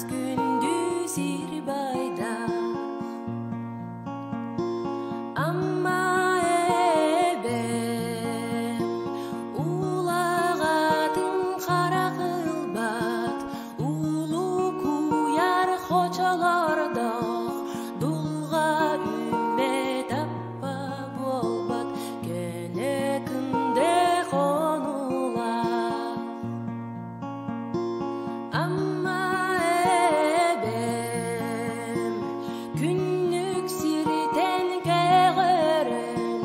күндү сир байдаах Амма эбэм улаҕатын хара кылбат улуу куйаар хочолордоох дулҕа үүммэт аппа буолбат көнө күндэ хонулаах Амма эбэм күннүк сиртэн кэҕэрэн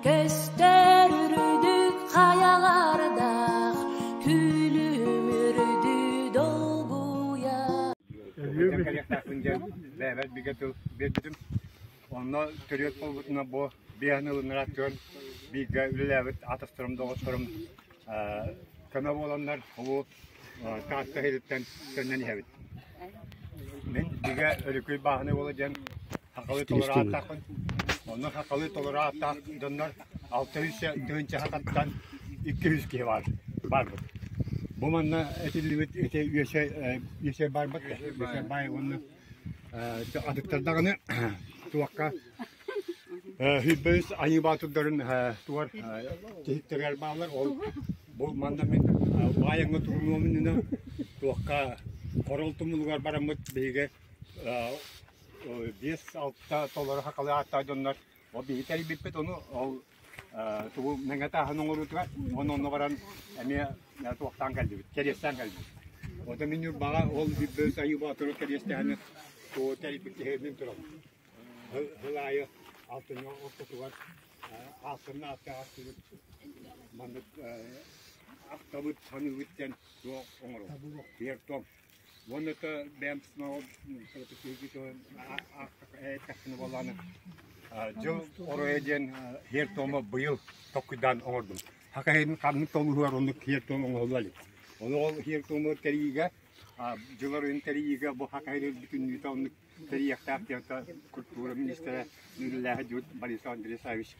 көстөр үрдүк хайалардаах күлүмүрдүү долгуйа Этэн кэлиэхтээхпин диэн бэйэбэр бигэ тыл биэрбитим. Онно төрүөт буолбутуна бу биэһин ылыннара түөн бииргэ үлэлээбит атастарым, доҕотторум көмө буоланнар улуу Таатта иһириттэн төннөн иһэбит. Мин бигэ Өрүкүй бааһынай уола диэн сахалыы толору ааттаахпын. Онно сахалыы толору ааттаах дьоннор 600 тыһыынча сахаттан 200 киһи баар баарбыт. Бу манна этиллибит ити үөсэ үөсэ баарбыт үөсэ баай уонна атыттар даҕаны туохха Сүүрбэ үс айыы баатырдарын тугар тиһиктэригэр бааллар. Ол бу манна мин баайаҥҥа турунуом иннинэ туохха Хорол тумулугар бараммыт биһиги 5-6 толору хахалы ааттаах дьоннор ол биһиги тэрийбиппит ону ол тугу мэҥэ тааһын оҥоруутугар уонна онно баран эмиэ туохтаан кэллибит, кэриэстээн кэллибит. Ото мин Ньурбаҕа ол сүүрбэ үс айыы боотуру кэриэстэһэн тугу тэрийбит киһи мин турабын. Сыл аайы алтынньы ортотугар ааттарын ааттаах астыыбыт маннык ахтабыт, саныыбыт диэн туох оҥоробут. Сиэр-туом. Уонна то бэйэм эттэхпинэ буоллаҕына дьыл оройо диэн сиэр-туому быйыл толкуйдаан оҥордум. Саха иһин ханнык толуһугар оннук сиэр-туом оҥоһулла илик. Ону ол сиэр-туому тэрийиигэ дьыл оройун тэрийиигэ бу Саха иһин бүтүннүүтэ оннук тэрийиэхтээх диэн культура министрэ үлэлээһи дьүт Борис Андресович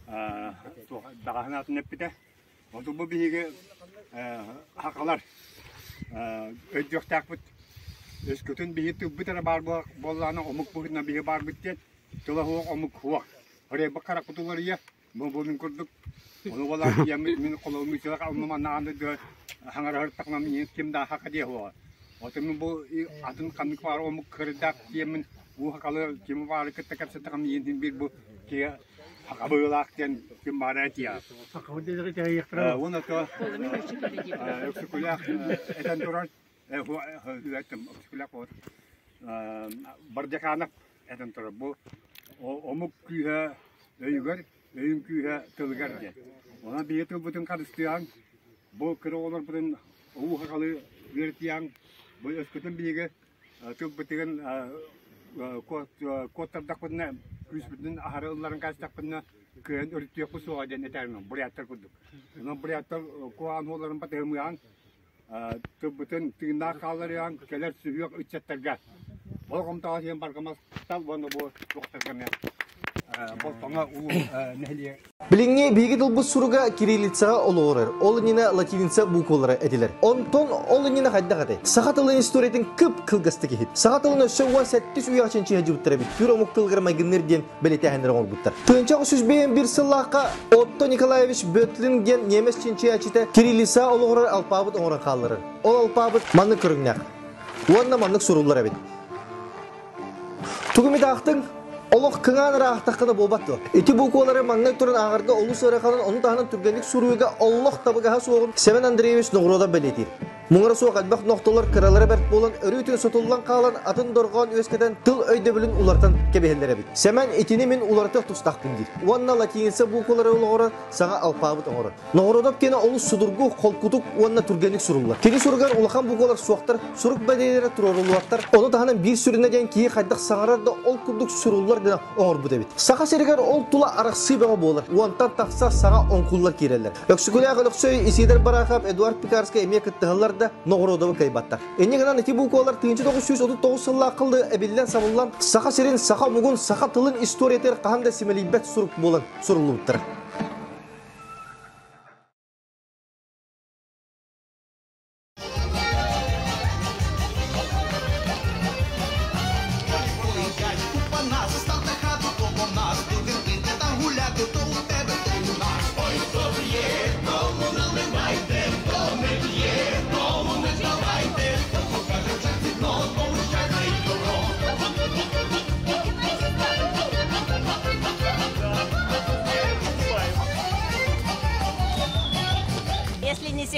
даҕаһын аатын эппитэ. Оту бу биһиги хахалар өйдүөхтээхпит. Өскөтүн биһи тылбыт эрэ баар буоллаҕына омук быһыытынан биһи баарбыт диэн тыла суох омук суох. Харайбыт харахпыт уларыйа Бу мин курдук ону буолан ийэммит мин холоумуйсалах онно манна ааны да хаҥараһыртахна мин ким да хака диэ хуоҕа. Отон мин бу атын ханнык баар омук кырдаах диэммин уу хакалы ким баары кытта кэпсэттэҕим иин бир бу киһи хакабыылаах диэн ким баара этиэ. Уонна то Өксөкүлээх этэн турар Өксөкүлээх Бардьакаанап этэн турар бу омук күүһэ өйүгэр, өйүн күүһэ тылыгар диэн. Онон биһиги тылбытын харыстыаҕыҥ, бу кыра оҕолорбутун уу сахалыы үөрэтиэҕиҥ, бу өскөтүн биһиги тылбытыгын куоттардахпытына, күүспүтүн аһары ылларан каастахпытына кыайан өрүттүөхпүт суоҕа диэн этэрим буряттар курдук. Онон буряттар куһаҕан суолларын батыһымыаҕыҥ, тылбытын тыыннаах хаалларыаҕыҥ кэлэр сүһүөх ыччаттарга болҕомтоҕо диэн баргамастал уонна бу туохтарга эмиэ Болтоҥо улуу нэһилиэк Билиҥҥи биһиги тылбыт суруга кириллицаҕа олоҕурар, ол иннинэ латиница буквалара этилэр. Онтон ол иннинэ хайдах этэй? Саха тылын историятын кып-кылгастык иһит. Саха тылын өссө 18 үйэҕэ чинчийэ сылдьыбыттар эбит. Түүр омук тылыгар майгынныыр диэн бэлиэтээһиннэри оҥорбуттар. 1951 сыллаахха Отто Николаевич Бөтлин диэн ньиэмэс чинчийээччитэ кириллица олоҕурар алпаабыт оҥорон хаалларар. Ол алпаабыт маннык көрүҥнээх. Уонна маннык суруллар эбит. Тугу эмит аахтыҥ? Олох кыҥаан эрэ аахтаххына буолбат дуо? Ити буквалары маҥнай туран ааҕарга олус ыараханын, ону таһынан түргэнник суруйууга олох табыгаһа суоҕун Сэмэн Андреевич Ноҕуруодап бэлиэтиир. Муҥура суох элбэх нохтолор кыралара бэрт буолан, өрүүтүн сотуллан хаалан, атын дорҕоон үөскэтэн тыл өйдөбүлүн уларытан кэбиһэллэр эбит. Сэмэн итини мин уларытыах тустаахпын диир. Уонна латиница буквалары олоҕуран саҥа алпаабыт оҥорор. Ноҕородоп киэнэ олус судургу, холкутук уонна түргэнник суруллар. Кини суругар улахан буквалар суохтар, сурук бэлиэлэрэ туруоруллубаттар. Ону таһынан биир сүрүнэ диэн киһи хайдах саҥарар да ол курдук суруллар гына оҥорбут эбит. Саха сиригэр ол тула арахсыы бөҕө буолар. Уонтан тахса саҥа оҥкуллар киирэллэр. Өксөкүлээх Өлөксөй, Исидор Барахов, Эдуард Пекарскай эмиэ кыттыһаллар да Ноҕородовы кыайбаттар. Инньэ гынан ити буквалар 1939 сыллаахха эбиллэн-сабыллан Саха сирин, саха омугун, саха тылын историятыгар хаһан да симэлийбэт сурук буолан суруллубуттар.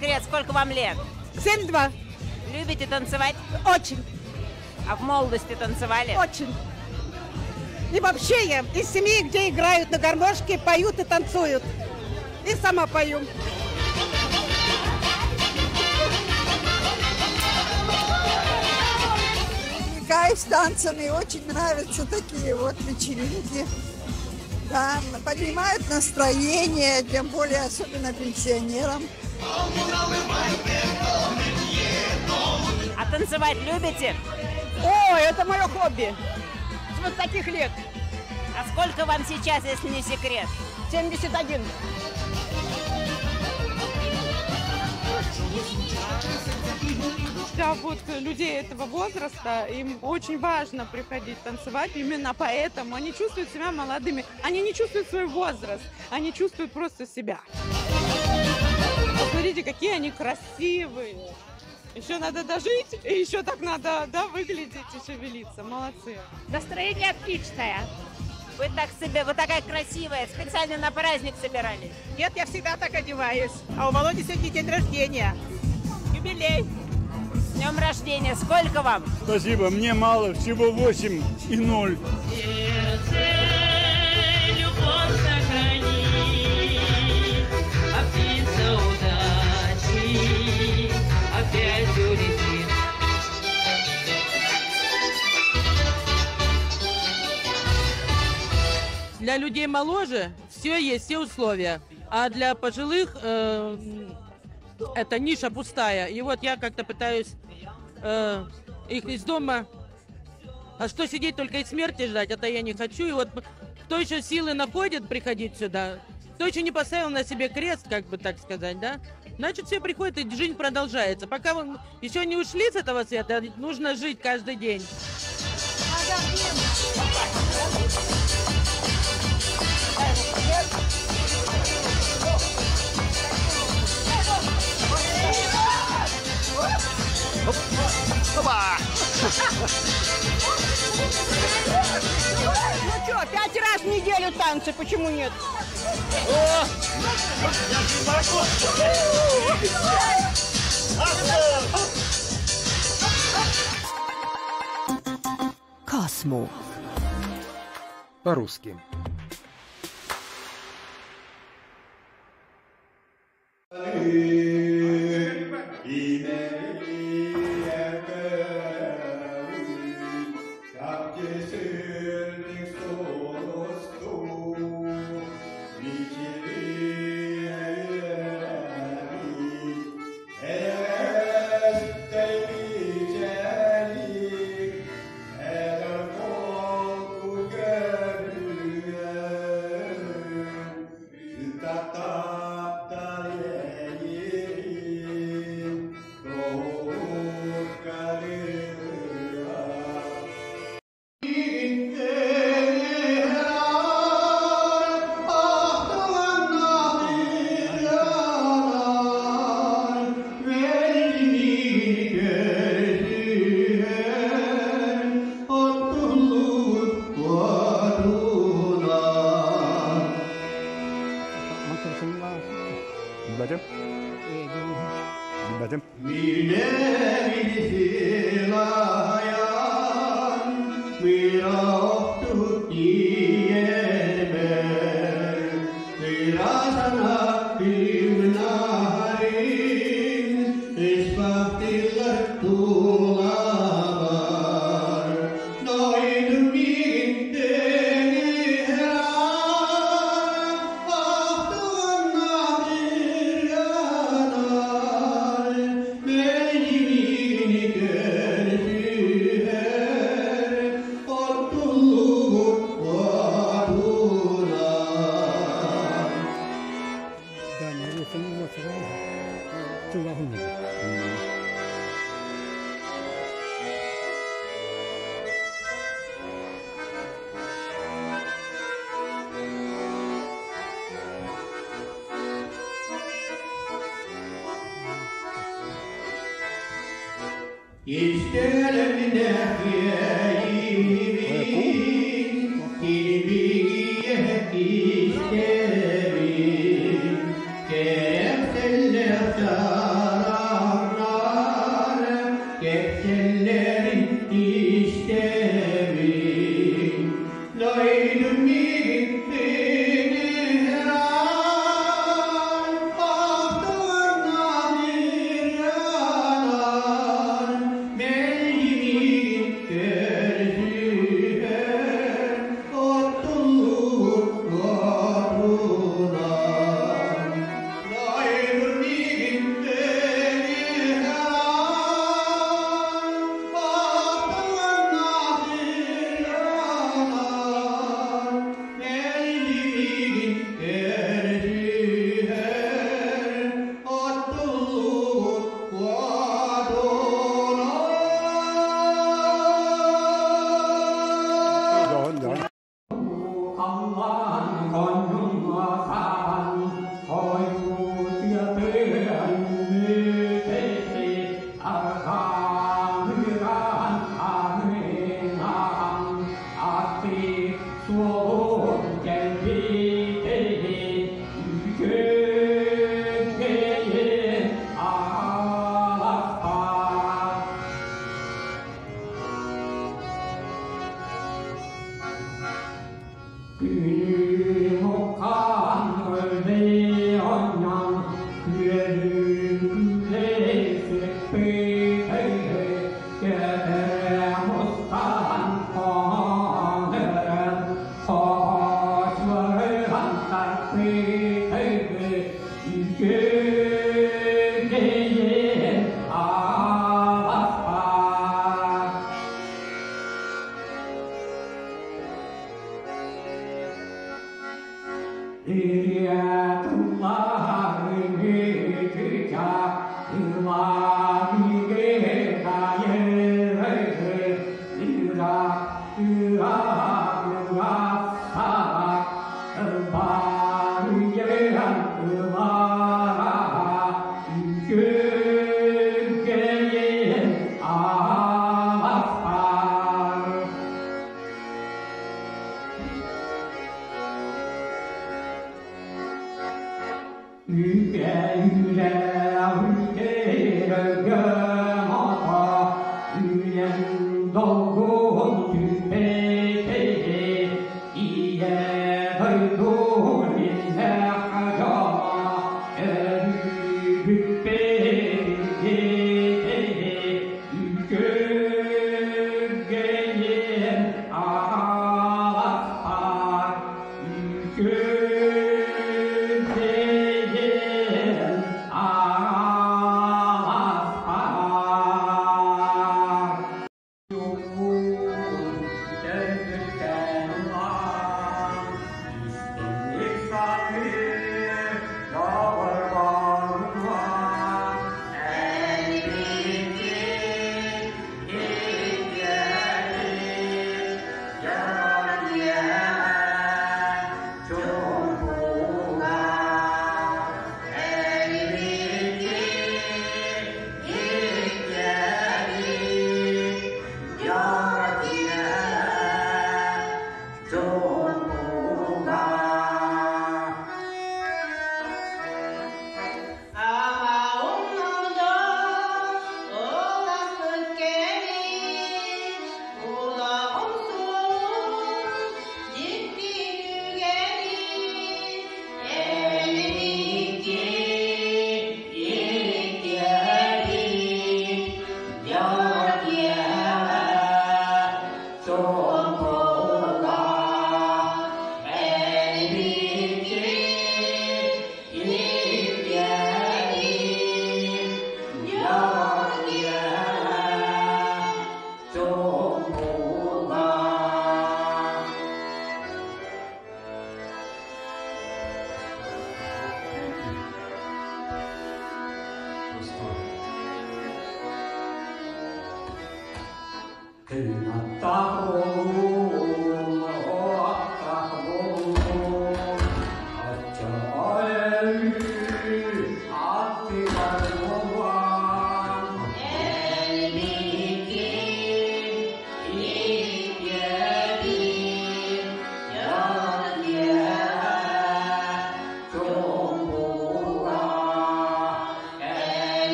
секрет, сколько вам лет? 72. Любите танцевать? Очень. А в молодости танцевали? Очень. И вообще я из семьи, где играют на гармошке, поют и танцуют. И сама пою. Увлекаюсь танцами, очень нравятся такие вот вечеринки. Да, поднимают настроение, тем более особенно пенсионерам. А танцевать любите? О, это мое хобби. С вот таких лет. А сколько вам сейчас, если не секрет? 71. Для вот людей этого возраста им очень важно приходить танцевать, именно поэтому они чувствуют себя молодыми. Они не чувствуют свой возраст, они чувствуют просто себя. Посмотрите, какие они красивые. Еще надо дожить, и еще так надо, да, выглядеть и шевелиться. Молодцы. Настроение отличное. Вы так себе, вы такая красивая, специально на праздник собирались. Нет, я всегда так одеваюсь. А у Володи сегодня день рождения. Юбилей. С днем рождения. Сколько вам? Спасибо, мне мало, всего 8 и 0. Любовь сохрани, а птица удачи опять улетит. Для людей моложе все есть, все условия, а для пожилых эта ниша пустая. И вот я как-то пытаюсь их из дома... А что сидеть только и смерти ждать, это я не хочу. И вот кто еще силы находит приходить сюда, кто еще не поставил на себе крест, как бы так сказать, да? Значит, все приходят, и жизнь продолжается. Пока вы еще не ушли с этого света, нужно жить каждый день. Опа! Ну что, 5 раз в неделю танцы, почему нет? Космо. По-русски.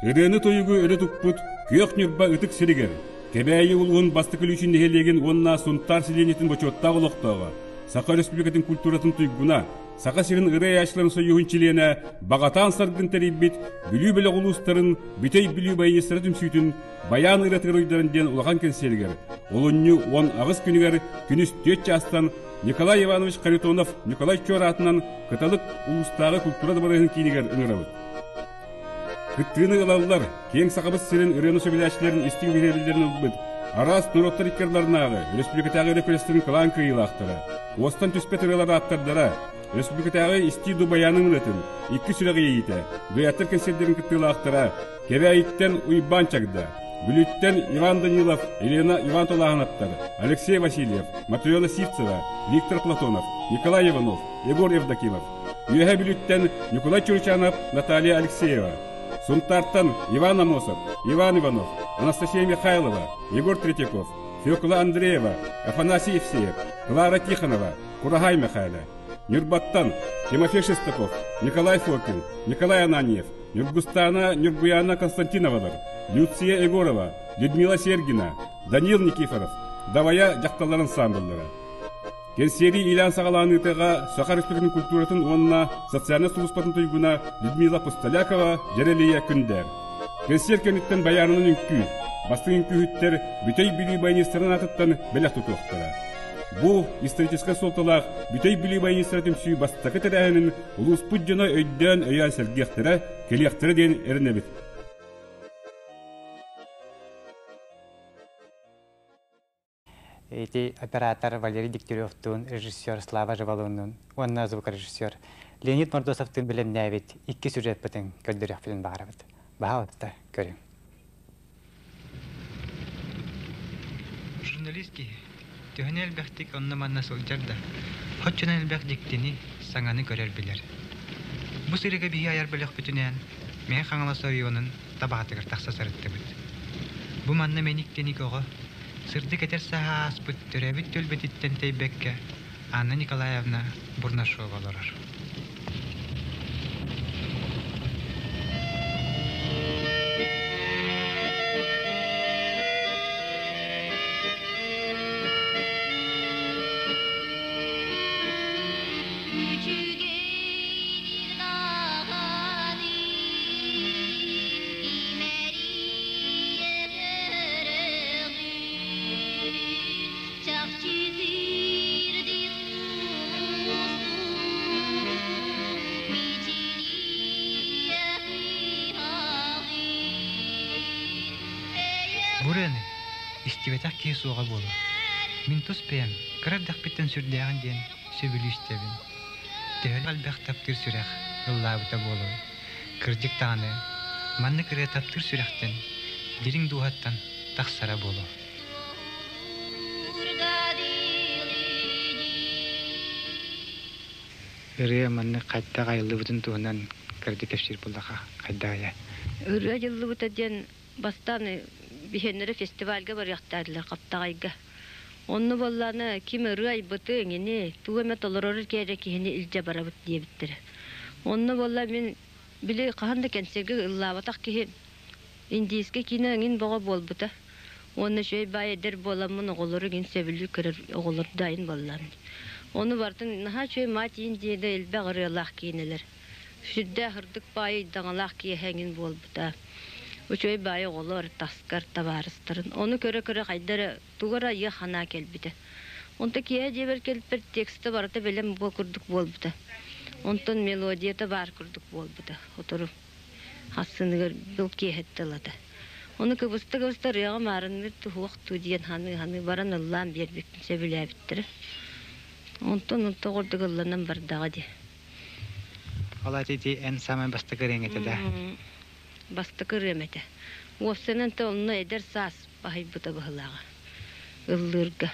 Ырыаны-тойугу өрө туппут Күөх Ньурба ытык сиригэр Кэбээйи улууһун Бастакы Лүүчүн нэһилиэгин уонна Сунтаар сэлиэнньэтин бочуоттаах олохтооҕо, Саха Өрөспүүбүлүкэтин культуратын туйгуна, Саха сирин ырыа айааччыларын сойууһун чилиэнэ Баҕатаан Саргын тэрийбит Бүлүү бөлөх улуустарын Бүтэй Бүлүү баянистара түмсүүтүн Байаан ырыатыгар уйдаран диэн улахан кэнсиэригэр олунньу 18 күнүгэр күнүс 4 чаастан Николай Иванович Харитонов Николай Чуор аатынан Кыталык улуустааҕы культура дыбарыаһын киинигэр ыҥырабыт. Кыттыыны ылаллар, киэҥ Сахабыт сирин ырыаны сөбүлээччилэрин истиҥ биһирэбиллэрин ылбыт, араас норуоттар иккардыларынааҕы республикатааҕы ырыа күрэстэрин кылаан кыайыылаахтара, уостан түспэт ырыалар ааптардара, республикатааҕы истии дубайаанын ырыатын, икки сүрэх иэйиитэ, дуэттар кэнсиэрдэрин кыттыылаахтара, Кэбээйиттэн Уйбаан Чагда, Бүлүүттэн Иван Данилов, Елена Иван Тулааһынаптар, Алексей Васильев, Матрена Сивцева, Виктор Платонов, Николай Иванов, Егор Евдокимов, Үөһээ Бүлүүттэн Ньукулай Чуручанов, Наталья Алексеева, Сунтаартан Иван Амосов, Иван Иванов, Анастасия Михайлова, Егор Третьяков, Фекла Андреева, Афанасий Евсеев, Клара Тихонова, Кураһай Михайло, Ньурбаттан Тимофей Шестаков, Николай Фокин, Николай Ананьев, Ньургустаана Ньургуяна Константиновалар, Люция Егорова, Людмила Сергина, Данил Никифоров, Давая дьахталлар ансаамбыллара. Кэнсиэри иилээн саҕалааныытыга Саха Республикатын культуратын уонна социальнай сулууспатын туйгуна Людмила Пустолякова, Дьэрэлийэ Күндээр. Кэнсиэр кэнниттэн байаанынан үҥкүү, бастыҥ үҥкүүһүттэр Бүтэй Бүлүү баянистарын аатыттан бэлэх тутуохтара. Бу историческай суолталаах Бүтэй Бүлүү баянистара түмсүү бастакы тэрээһинин улууспут дьоно өйдөөн өйөөн сэргиэхтэрэ, кэлиэхтэрэ диэн эрэнэбит. Ити оператор Валерий Дегтяревтуун, режиссер Слава Живалуннуун уонна звукорежиссер Леонид Мордосовтуун бэлэмнээбит икки сюжеппытын көрдөрүөхпүтүн баҕарабыт. Баһаалыста көрүҥ. Журналист киһи төһөнү элбэхтик онно-манна сылдьар да, оччонон элбэх дьиктини, саҥаны көрөр-билэр. Бу сырыыга биһи айар бөлөхпүтүнээн Мэҥэ Хаҥалас оройуонун табаҕатыгар тахса сырыттыбыт. Бу манна мэник-тэник оҕо Сырдык этэр саһа ааспыт төрөөбүт түөлбэтиттэн тэйбэккэ Анна Николаевна Бурнашова олорор. Бу ырыаны истибэтэх киһи суоҕа буолуо. Мин тус бэйэм кыра эрдэхпиттэн сүрдээҕин диэн сөбүлүү истэбин. Төһө элбэх таптыыр сүрэх ыллаабыта буолуой? Кырдьык даҕаны, маннык ырыа таптыыр сүрэхтэн, дириҥ дууһаттан тахсара буолуо. Ырыа маннык хайдах айыллыбытын туһунан кырдьык кэпсиир буоллаха хайдах айа? Ырыа айыллыбыта диэн бастаан биһиэннэрэ фестивальга барыахтаатылар Хаптаҕайга. Онно буоллаҕына ким ырыа айбыты эҥини тугу эмэ толорор эрэ киһини илдьэ барабыт диэбиттэрэ. Онно буолла мин били хаһан да кэнсиэргэ ыллаабатах киһи индийскэй киинэ эҥин бөҕө буолбута. Уонна үчүгэй баай эдэр буоламмын оҕолору эҥин сөбүлүү көрөр оҕолор да айын буоллаҕым. Ону барытын наһаа үчүгэй Мать Индия да элбэх ырыалаах киинэлэр. Сүрдээх ырдык баай ыйдаҥалаах киэһэ эҥин буолбута. Үчүгэй баай оҕолор, таскар, табаарыстарын. Ону көрө-көрө хайда эрэ тугу эрэ айыах санаа кэлбитэ. Онто киэһэ дьиэбэр кэлбиппэр текстэ барыта бэлэм буо курдук буолбута. Онтон мелодията баар курдук буолбута. Сотору хассыныгар был киэһэттэ ылата. Ону кыбыста-кыбыста ырыаҕа маарынныыр туһуох дуу диэн саныы-саныы баран ыллаан биэрбиппин сөбүлээбиттэрэ. Онтон онто курдук ылланан бардаҕа дии. Ол аата ити эн саамай бастакы ырыаҥ этэ да? Бастакы ырыам этэ. Уопсайынан то онно эдэр саас баһыйбыта быһыылааҕа. Ыллыырга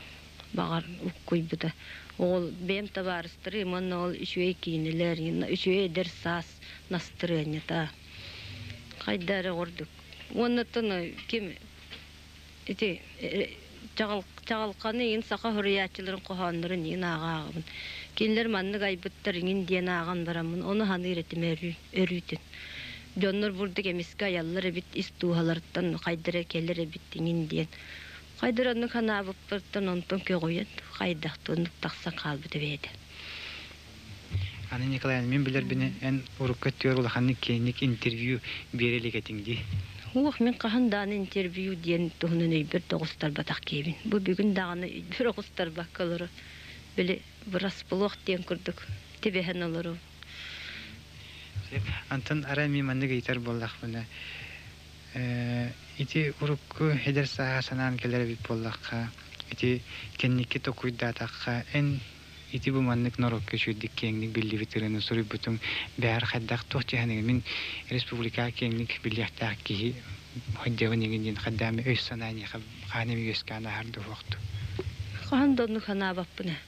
баҕар уккуйбута. Ол бэйэм табаарыстарым уонна ол үчүгэй киинэлэр, үчүгэй эдэр саас настырыанньата. Хайда эрэ ордук. Уонна оттон ким ити чаҕылханы иҥин саха суруйааччыларын хоһооннорун иҥин ааҕа-ааҕабын. Кинилэр маннык айбыттар иҥин диэн ааҕан бараммын ону саныыр этим өрүүтүн. Дьоннор бурдук эмискэ айаллар эбит, ис дууһаларыттан хайдара кэлэр эбит иҥин диэн. Хайдара оннук санаабыппыттан онтон көҕүйэн хайдах оннук тахсан хаалбыт эбээт. Аны Николай, мин билэрбинэн эн урукку өттүгэр улаханнык киэҥник интервью биэрэ илик этиҥ дии. Уох, мин хаһан даҕаны интервью диэн туһунан өйбөр да оҕустарбатах киһибин. Бу бүгүн даҕаны өйбөр оҕустарбакка олоро, били врасплох диэн курдук түбэһэн олоробун. Антон арай мин маннык ыйытар буоллахпына, ити урукку эдэр сааһа санаан кэлэр эбит буоллахха, ити кэнники токуйдаатахха, эн ити бу маннык норуокка үчүгэйдик киэҥник биллибит ырыаны суруйбутуҥ бэйэр хайдах туох дьаһаныгын мин республикаҕа киэҥник биллиэхтээх киһи хайдабын иҥин диэн хайдаан өй-санаа эйиэхэ хаһан эмэ үөскээн ааһар дуоһуохту. Хаһан да оннук санаабаппын ээ.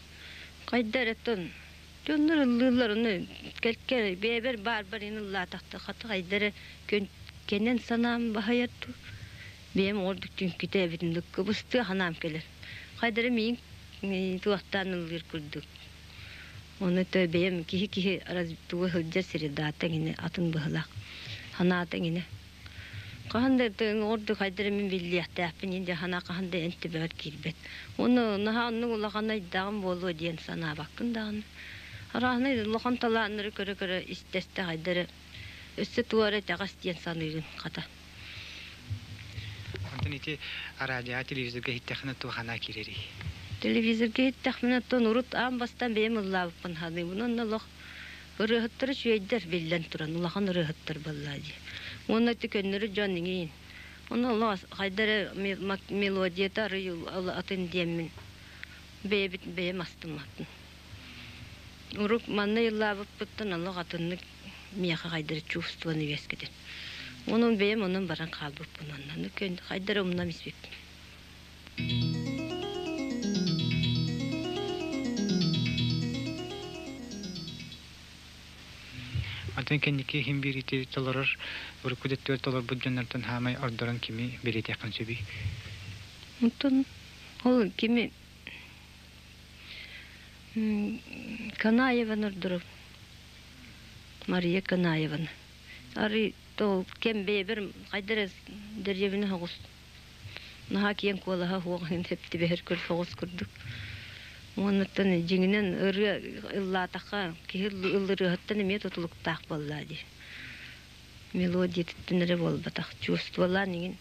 Хайда эрэ тон дьоннор ыллыыллар ону кэлкэ бэйэбэр баарбар ин ыллаатахта хата хайда эрэ кэнэн санаам баһыйар дуу бэйэм оҕордук түҥкүтэ эбитин кыбыстыа санаам кэлэр. Хайда эрэ миин туохтаан ыллыыр курдук. Ону то бэйэм киһи-киһи туга сылдьар сири даата эҥинэ атын быһылаах. Санаата эҥинэ. Хаһан да ордук хайдара мин биллиэхтээхпин дии санаа хаһан да эн төбөҕөр киирбэт. Уонна наһаа оннук улахан айдааҕым буолуо диэн санаабаккын даҕаны. Арааһынай улахан талааннары көрө-көрө истэ-истэ хайдара өссө туора итэҕэс диэн саныыгын хата. Онтон ити араадьыйаҕа телевизорга иһиттэххинэ туох анаа киирэрий? Телевизорга иһиттэхпинэ оттон урут аан бастаан бэйэм ыллаабыппын саныыбын уонна олох ырыаһыттар үчүгэйдэр биллэн туран улахан ырыаһыттар буоллаа дии. Уонна ити көннөрү дьон иҥиин. Ону олох хайда эрэ мелодията арый атын диэммин бэйэбит бэйэм астыммаппын. Урук манна ыллаабыппыттан олох атыннык миэхэ хайдары чувствоны үөскэтэр. Онон бэйэм онон баран хаалбыппын онно. Хайдары умнам испиппин. Атын кэнники иһин биэриити толорор урукку өттүгэр толорбут дьоннортон хаамай ордорон кими бэлиэтиэххин сөбүй? Онтон ол кими Канаеваны ордорор Мария Канаеваны. Арый ол кэм бэйэбэр хайда эрэ дэриэбинэ соҕус наһаа киэҥ куолаһа суох иһин сөп түбэһэр соҕус курдук. Уоннаттан дьиҥинэн ырыа ыллаатахха киһи ыллырыаһыттан эмиэ тутулуктаах буоллаа дии. Мелодиятыттан эрэ буолбатах, чувстволаан иҥин.